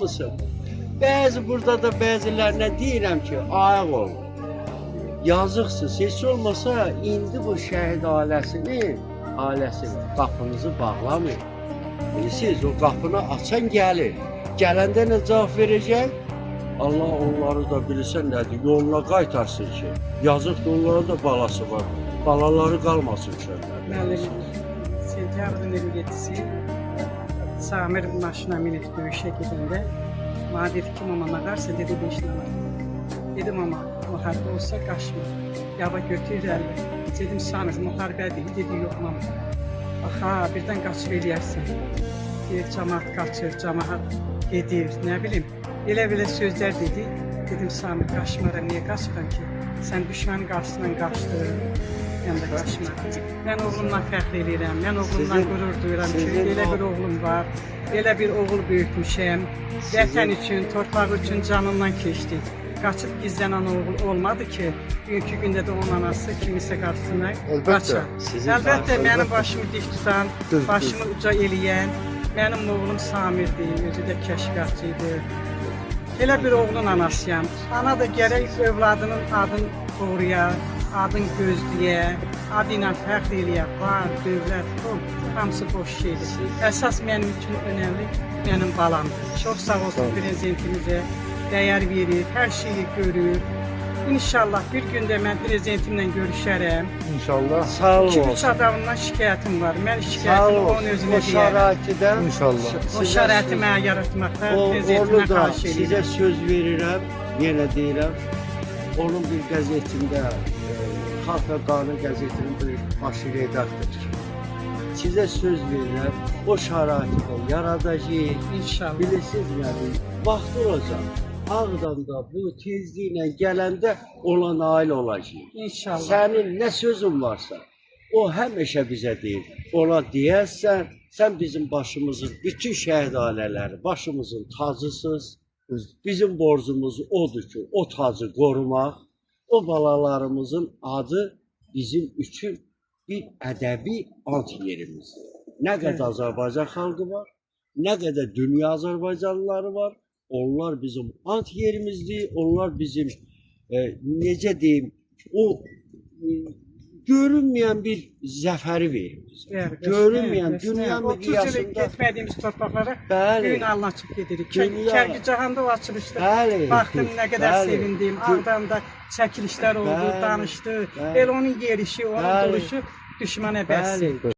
Mısın? Bəzi burada da bəzilərinə deyirəm ki, ayıq olun. Yazıqsınız. Heç olmasa indi bu şəhid ailəsini qapınızı bağlamayın. Bilirsiniz, o qapını açan gəlir. Gələndə nə cavab verəcək? Allah onları da bilirsən nədir, yoluna qaytarsın ki. Yazıqdır, onlara da balası var. Balaları qalmasın çöllərdə. Müəllim, sentyabrın 27-si Samir maşına minib döyüşə gedəndə mənə dedi ki, mama nə qarsa dedi 5 manat. Dedim amma müharibə olsa qaçma. Yava götür irəli. Dedim Samir müharibədir. Dedi yox mama. Bax ha, birdən qaçıb eləyərsən. Deyir camaat qaçır, camaat gedir, nə bilim. Elə belə sözlər dedi. Dedim Samir qaçmaram, niyə qaçıram ki? Sən düşmənin qarşısından qaçdın. Mən də qaçmaram. Mən oğlumdan fəxr eləyirəm. Mən oğlumdan qürur duyuram ki, Sizin belə bir oğlum var. Belə bir oğul böyütmüşəm. Vətən üçün, torpaq üçün canından keçdi. Qaçıb gizlənən oğul olmadı ki, bugünkü gündə də onun anası kimisə qarşısına qaçar. Əlbəttə, mənim başımı dik tutan, başımı uca eləyən mənim oğlum Samirdir, özü də kəşfiyyatçı idi. Elə bir oğlun anasıyam. Ana da gərək övladının adını qoruya, adını gözləyə, adı ilə fəxr eləyə. Var, dövlət, pul, hamısı boş şeydir. Əsas mənim üçün önəmli mənim balamdır. Çox sağ olsun prezidentimizə, dəyər verir, hər şeyi görür. İnşallah bir gündə mən prezidentimlə görüşərəm. İnşallah. Sağ olun. 2-3 adamdan şikayətim var. Mən Sağ şikayətimi olun. onun O özünə deyərəm. şəraiti də İnşallah. O şəraiti mənə yaratmaqda Onu prezidentimdən da xahiş sizə edirəm. söz verirəm, yenə deyirəm. Onun bir qəzetində, Xalq və Qanun qəzetinin bir baş redaktoru. Sizə söz verirəm, o şəraiti də yaradacağıq. İnşallah. Bilirsiniz nədir? Vaxtı olacaq. Ağdamda bu tezliklə gələndə ona nail olacaq. İnşallah. Sənin nə sözün varsa, o həmişə bizə deyir. Ona deyərsən, sən bizim başımızın, bütün şəhid ailələri başımızın tacısınız. Bizim borcumuz odur ki, o tacı qorumaq, o balalarımızın adı bizim üçün bir ədəbi ant yerimizdir. Nə qədər Azərbaycan xalqı var, nə qədər dünya Azərbaycanlıları var, onlar bizim ant yerimizdir, onlar bizim necə deyim, o görünməyən bir zəfəri verir bizə. Bəli, Görünməyən bəs nə, dünya bəs nə. 30 il miqyasında getmədiyimiz torpaqlara Bəli. bu gün açıb gedirik. Kərkicahanda o açılışda baxdım nə qədər sevindim. Ağdamda çəkilişlər oldu, danışdı. Elə onun yerişi, onun duruşu düşmənə bəsdir.